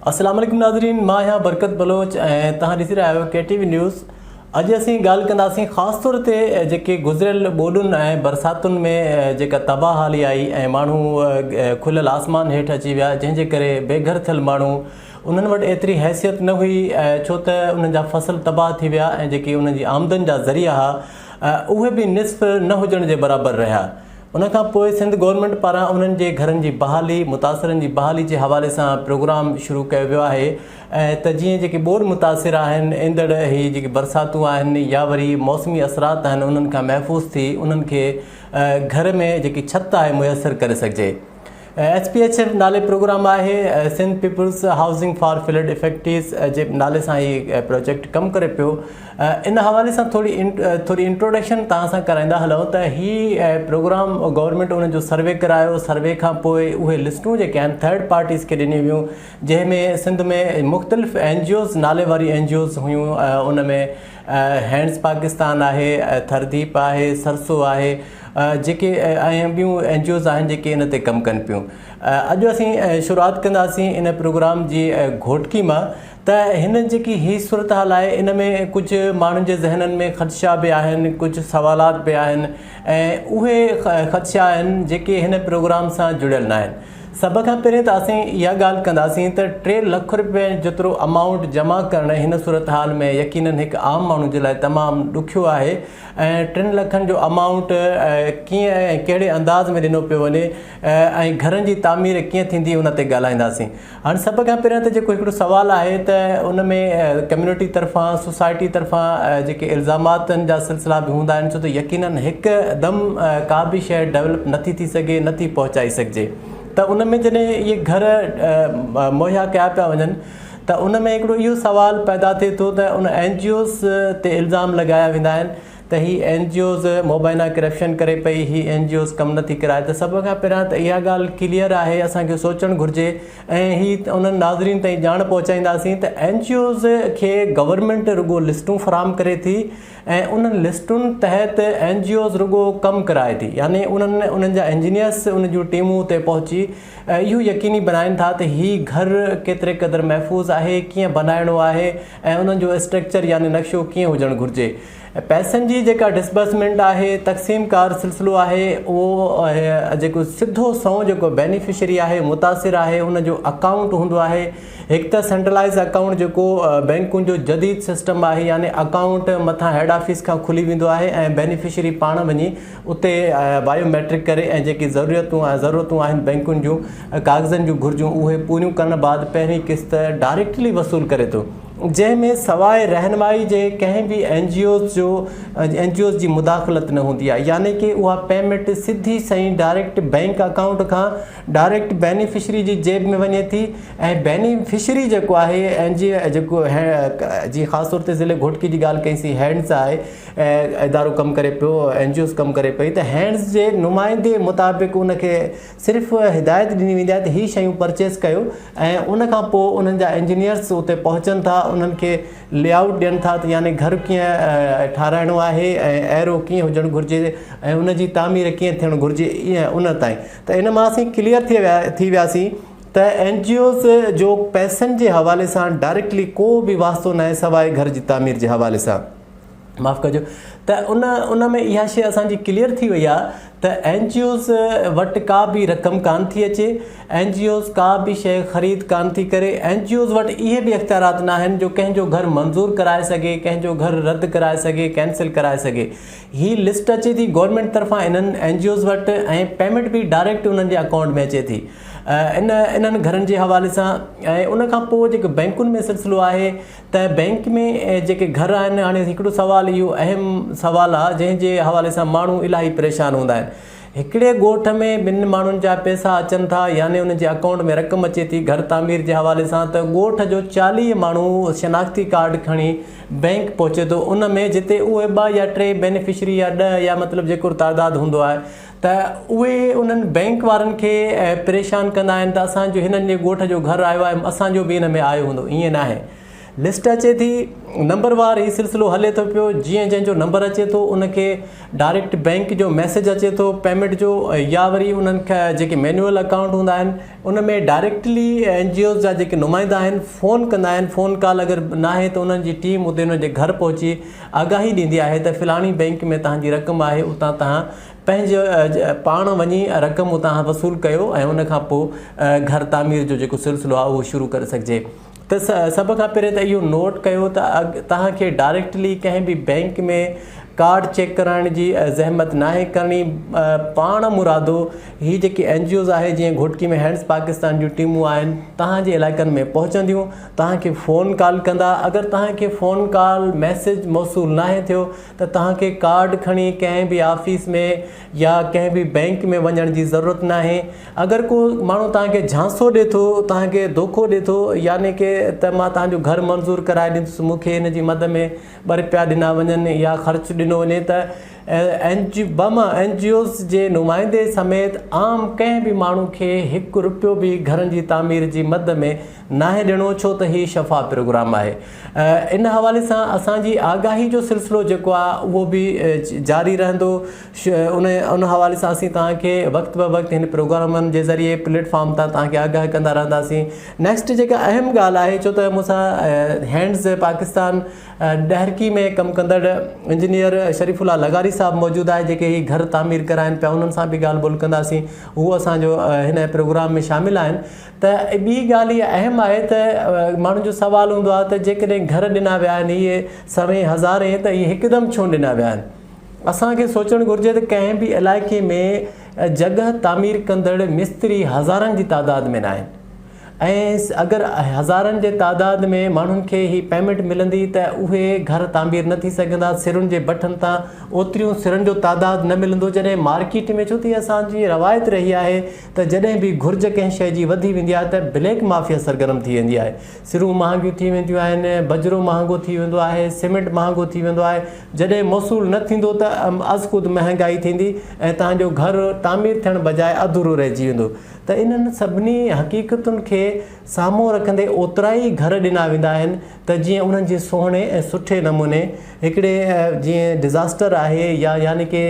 السلام عليڪم ناظرين مان آهيان برڪت بلوچ ۽ توهان ڏسي رهيا آهيو ڪي ٽي وي نيوز اڄ اسين ڳالهه ڪنداسين خاص طور تي جيڪي گذريل ٻوڏن ۽ برساتن ۾ جيڪا تباهه حالي آئي ۽ ماڻهو کليل آسمان هيٺ اچي ويا جنهن جي ڪري بي گهر ٿيل ماڻهو انهن وٽ ايتري حيثيت نه هئي ڇو ته انهن جا فصل تباهه ٿي ويا ۽ جيڪي انهن جي آمدن جا ذريعا هئا اهي به نصف نه هجڻ جي برابر رهيا ان کان پوء سنڌ گورنمينٽ پاران انهن جي گهرن جي بحالي، متاثرن جي بحالي جي حوالي سان پروگرام شروع ڪيو ويو آهي ته جيئن جيڪي ٻوڏ متاثر آهن ايندڙ هي جيڪي برساتون آهن يا وري موسمي اثرات آهن انهن کان محفوظ ٿي انهن کي گهر ۾ جيڪي ڇت آهي ميسر ڪري سگهجي. ايس پي ايڇ ايف نالي پروگرام آهي Sindh peoples housing for flood affectees جي نالي سان هي پروجيڪٽ ڪم ڪري پيو ان حوالي سان ٿوري ٿوري انٽروڊڪشن توهان سان ڪرائيندا هلون ته هي پروگرام گورنمينٽ ان جو سروي ڪرايو سروي کان پوء اهي لسٽون جيڪي آهن ٿرڊ پارٽيز کي ڏنيون ويون جنهن ۾ سنڌ ۾ مختلف اين جي اوز نالي واري اين جي اوز هيون ان ۾ هينڊز پاڪستان آهي ٿرديپ آهي سرسو آهي جيڪي ۽ ٻيون اين جي اوز آهن جيڪي ان تي ڪم ڪن پيون اڄ اسين شروعات ڪنداسين ان پروگرام جي گهوٽڪي مان ته هن جيڪي هي صورتحال آهي ان ۾ ڪجهه ماڻهن جي ذهنن ۾ خدشا به آهن ڪجهه سوالات به آهن ۽ اهي خدشا آهن جيڪي هن پروگرام سان جڙيل ناهن سڀ کان پهرين ته اسين اها ڳالهه ڪنداسين ته 3 لک روپين جيترو امائونٽ جمع ڪرڻ هن صورتحال ۾ يقينن هڪ عام ماڻهو جي لاء تمام ڏکيو آهي ۽ ٽن لکن جو امائونٽ ڪيئن ۽ ڪهڙي انداز ۾ ڏنو پيو وڃي ۽ گهرن جي تعمير ڪيئن ٿيندي ان تي ڳالهائينداسين. هاڻي سڀ کان پهريان ته جيڪو هڪڙو سوال آهي ته ان ۾ ڪميونٽي طرفان سوسائٽي طرفان جيڪي الزاماتن جا سلسلا به هوندا آهن ڇو ته يقينن هڪ دم ڪا به شيء ڊولپ نٿي ٿي سگهي نٿي پهچائي سگهجي ته ان ۾ جڏهن اهي گهر مهيا ڪيا پيا وڃن ته ان ۾ هڪڙو اهو سوال پيدا ٿئي ٿو ته ان اين جي اوز تي الزام لڳايا ويندا آهن ته هي اين جي اوز مبينا ڪرپشن ڪري پئي هي اين جي اوز ڪم نٿي ڪرائي ته سڀ کان پهريان ته اها ڳالهه ڪليئر آهي اسان کي سوچڻ گهرجي ۽ هي انهن ناظرين تائين ڄاڻ پهچائينداسين ته اين جي اوز کي گورنمينٽ رڳو لسٽون فراهم ڪري ٿي ۽ انهن لسٽن تحت اين جي اوز رڳو ڪم ڪرائي ٿي يعني انهن انهن جا انجنيئرس ان جون ٽيمون اتي پهچي اهو يقيني بنائين ٿا ته هي گهر ڪيتري قدر محفوظ آهي، ڪيئن بنائڻو آهي ۽ انهن جو اسٽرڪچر يعني نقشو ڪيئن هجڻ گهرجي. پئسن جي جيڪا ڊسبرسمينٽ آهي، تقسيم ڪار سلسلو آهي، اهو جيڪو سڌو سنئون جيڪو بينيفشري آهي، متاثر آهي، ان جو اڪائونٽ هوندو آهي. هڪ ته سينٽرلائيز اڪائونٽ جيڪو بئنڪن جو جديد سسٽم آهي يعني اڪائونٽ مٿان هيڊ آفيس کان کلي ويندو آهي ۽ بينيفشري پاڻ وڃي اتي بايو ميٽرڪ ڪري ۽ جيڪي ضروريتون ۽ ضرورتون آهن بئنڪن جون ڪاغذن جون گهرجون اهي پوريون ڪرڻ بعد پهرين قسط ڊائريڪٽلي وصول ڪري ٿو جنهن ۾ سواء رهنمائي جي ڪنهن به اين جي اوز جو اين جي اوز جي مداخلت نه هوندي آهي يعني ڪي اها پيمينٽ سڌي سئين ڊائريڪٽ بئنڪ اڪائونٽ کان ڊائريڪٽ بينيفشري جي جيب ۾ وڃي ٿي ۽ بينيفشري جيڪو آهي اين جي جيڪو جي خاص طور تي ضلعي گهوٽڪي جي ڳالهه ڪئي سي هينڊز آهي ادارو ڪم ڪري پيو اين جي اوز ڪم ڪري پئي ته هينڊز جي نمائندي مطابق ان کي صرف هدايت ڏني ويندي آهي ته هي شيون پرچيز ڪيو ۽ ان کان پوء انهن جا انجنيئرس اتي پهچن ٿا انهن کي لي آئوٽ ڏين ٿا ته يعني گهر ڪيئن ٺاراهڻو آهي ۽ ايرو ڪيئن هجڻ گهرجي ۽ ان جي تعمير ڪيئن ٿيڻ گهرجي ان تائين ته ان مان اسين ڪليئر ٿي ويا ٿي وياسين ته اين جي اوز جو پئسن جي حوالي سان ڊائريڪٽلي ڪو به واسطو ناهي سواء گهر جي تعمير جي حوالي سان. معاف ڪجو ته ان ان ۾ اها شيء اسان جي ڪليئر ٿي وئي آهي ته اين جي اوز وٽ ڪا به رقم ڪان ٿي اچي اين جي اوز ڪا به شيء خريد ڪان ٿي ڪري اين جي اوز وٽ اهي به اختيارات نه آهن جو ڪنهن جو گهر منظور ڪرائي سگهي ڪنهن جو گهر رد ڪرائي سگهي ڪينسل ڪرائي سگهي هي لسٽ اچي ٿي گورنمينٽ طرفان انهن اين جي اوز وٽ ۽ پيمينٽ به ڊائريڪٽ انهن جي اڪائونٽ ۾ اچي ٿي ان انهن گهرن جي حوالي سان ۽ ان کان پوء جيڪو بئنڪن ۾ سلسلو آهي ته بئنڪ ۾ جيڪي گهر آهن هاڻي هڪڙو سوال اهو اهم سوال آهي جنهن جي حوالي سان ماڻهو الاهي پريشان هوندا آهن هڪڙي ڳوٺ ۾ ٻن ماڻهن جا پئسا اچن ٿا يعني انهن جي اڪائونٽ ۾ رقم اچي ٿي گهر تعمير جي حوالي سان ته ڳوٺ جو 40 ماڻهو شناختي ڪارڊ کڻي بئنڪ پهچي ٿو ان ۾ جتي اهي ٻه يا ٽي بينيفشري يا 10 يا مطلب جيڪو تعداد هوندو آهي ته اهي انهن بئنڪ وارن کي پريشان ڪندا آهن ته اسان جو هنن جي ڳوٺ جو گهر آيو آهي اسان جو به ان ۾ آيو هوندو ائين ناهي لسٽ اچي ٿي نمبر وار هي سلسلو هلي ٿو پيو جيئن جنهن جو نمبر اچي ٿو ان کي ڊائريڪٽ بينڪ جو ميسيج اچي ٿو پيمينٽ جو يا وري انهن کي جيڪي مينوئل اڪائونٽ هوندا آهن ان ۾ ڊائريڪٽلي اين جي اوز جا جيڪي نمائندا آهن فون ڪندا آهن فون ڪال اگر ناهي ته انهن جي ٽيم اتي انهن جي گهر پهچي آگاهي ڏيندي آهي ته فلاڻي بينڪ ۾ توهان جي رقم آهي اتان توهان پنهنجي پاڻ وڃي رقم اتان وصول ڪيو ۽ ان کان پوء گهر تعمير جو جيڪو سلسلو آهي اهو شروع ڪري سگهجي ته سڀ کان پهرين ته اهو نوٽ ڪيو ته توهان کي ڊائريڪٽلي ڪنهن به بينڪ ۾ ڪارڊ چيڪ ڪرائڻ جي زحمت ناهي ڪرڻي پاڻ مرادو هي جيڪي اين جي اوز آهي جيئن گهوٽڪي ۾ هينڊز پاڪستان جون ٽيمون آهن توهان جي علائقن ۾ پهچنديون توهان کي فون ڪال ڪندا اگر توهان کي فون ڪال ميسيج موصول ناهي ٿيو ته توهان کي ڪارڊ کڻي ڪنهن به آفيس ۾ يا ڪنهن به بينڪ ۾ وڃڻ جي ضرورت ناهي اگر ڪو ماڻهو توهان کي جهانسو ڏي ٿو، توهان کي دوکو ڏي ٿو يعني ڪي ته مان توهان جو گهر منظور ڪرائي ڏيندس، مون کي ان جي مد ۾ ٻه رپيا ڏنا وڃن يا خرچ ڏنو وڃي ته اين جي بم اين جي اوز جي نمائندي سميت عام ڪنهن به ماڻهو کي هڪ رپيو به گهرن جي تعمير جي مد ۾ ناهي ڏيڻو ڇو ته هي شفاف پروگرام آهي ان حوالي سان اسان جي آگاهي جو سلسلو جيڪو آهي اهو به جاري رهندو. ان ان حوالي سان اسين توهان کي وقت به وقت هن پروگرامن جي ذريعي پليٽ فارم تان توهان کي آگاهه ڪندا رهنداسين نيڪسٽ جيڪا اهم ڳالهه آهي ڇو ته مون سان هينڊز پاڪستان ڏهرڪي ۾ ڪم ڪندڙ انجنيئر شريف الله لغاري صاحب موجود آهي جيڪي هي گهر تعمير ڪرائن پيا انهن سان به ڳالهه ٻولهه ڪنداسين هو اسان جو هن پروگرام ۾ شامل آهن ته ٻي ڳالهه اها اهم آهي ته ماڻهن جو سوال هوندو آهي ته جيڪڏهن گهر ڏنا ويا آهن اهي سوين هزارين ته اهي هڪدم ڇو ڏنا ويا آهن اسان کي سوچڻ گهرجي ته ڪنهن به علائقي ۾ جڳهه تعمير ڪندڙ مستري هزارن جي تعداد ۾ ناهن ۽ اگر هزارن جي تعداد ۾ ماڻهن کي هي پيمينٽ ملندي ته اهي گهر تعمير نه ٿي سگهندا سرن جي بٺن تان اوتريون سرن جو تعداد نه ملندو جڏهن مارڪيٽ ۾ ڇو ته اسان جي روايت رهي آهي ته جڏهن به گهرج ڪنهن شيء جي وڌي ويندي آهي ته بليڪ مافيا سرگرم ٿي ويندي آهي سرون مهانگيون ٿي وينديون آهن، بجرو مهانگو ٿي ويندو آهي، سيمينٽ مهانگو ٿي ويندو آهي، جڏهن موصول نه ٿيندو ته ازخود مهانگائي ٿيندي ۽ توهان جو گهر تعمير ٿيڻ بجاء اڌورو رهجي ويندو ته انهن سڀني حقيقتن کي سامهون رکندي اوترائي گهر ڏنا ويندا آهن ته جيئن انهن جي سهڻي ۽ سٺي نموني هڪڙي جيئن ڊزاسٽر آهي يا يعني ڪي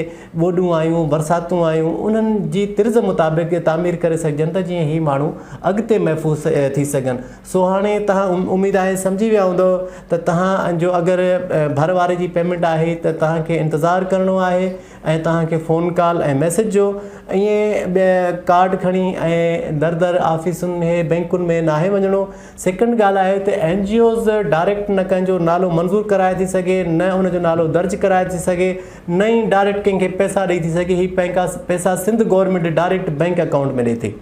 ٻوڏون آيون برساتون آيون انهن جي طرز مطابق تعمير ڪري سگهجن ته جيئن هي ماڻهو اڳتي محفوظ ٿي سگهن. سو هاڻي توهان اميد آهي سمجهي ويا هوندؤ ته توهان جو اگر ڀر واري جي پيمينٽ آهي ته توهان کي انتظار ڪرڻو آهي ۽ توهان کي فون ڪال ۽ ميسيج جو ائين ڪارڊ کڻي ۽ در در آفيسن ۾ بينڪن ۾ ناهي وڃڻو سيڪنڊ ڳالهه آهي ته اين جي اوز ڊائريڪٽ نه ڪنهن جو نالو منظور ڪرائي ٿي سگهي نه ان جو نالو درج ڪرائي ٿي سگهي نه ئي ڊائريڪٽ ڪنهن کي پئسا ڏئي ٿي سگهي هي پئسا Sindh government direct bank account ۾ ڏئي ٿي.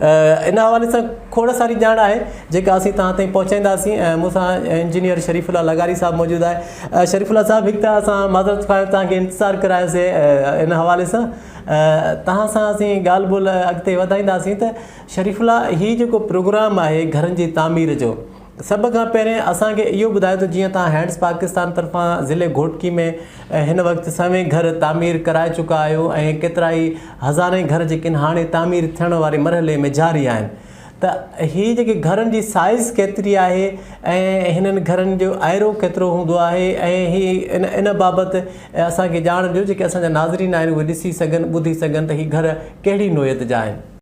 ان حوالي سان کوڙ ساري ڄاڻ آهي جيڪا اسين توهان تائين پهچائينداسين ۽ مون سان انجنيئر شريف الله لغاري صاحب موجود آهي شريف الله صاحب هڪ ته اسان معذرت خواهه توهان کي انتظار ڪرايوسي ان حوالي سان توهان سان اسين ڳالهه ٻولهه اڳتي وڌائينداسين ته شريف الله هي جيڪو پروگرام آهي گهرن جي تعمير جو سڀ کان پهرين اسان کي اهو ٻڌايو ته جيئن توهان هينڊز پاڪستان طرفان ضلعي گهوٽڪي ۾ هن وقت سوين گهر تعمير ڪرائي چڪا آهيو ۽ ڪيترائي هزارين گهر جيڪي هاڻي تعمير ٿيڻ واري مرحلي ۾ جاري آهن ته هي جيڪي گهرن جي سائيز ڪيتري آهي ۽ هنن گهرن جو آئرو ڪيترو هوندو آهي ۽ هي ان ان بابت اسان کي ڄاڻ ڏيو جيڪي اسان جا ناظرين آهن اهي ڏسي سگهن ٻڌي سگهن ته هي گهر ڪهڙي نوعيت جا آهن.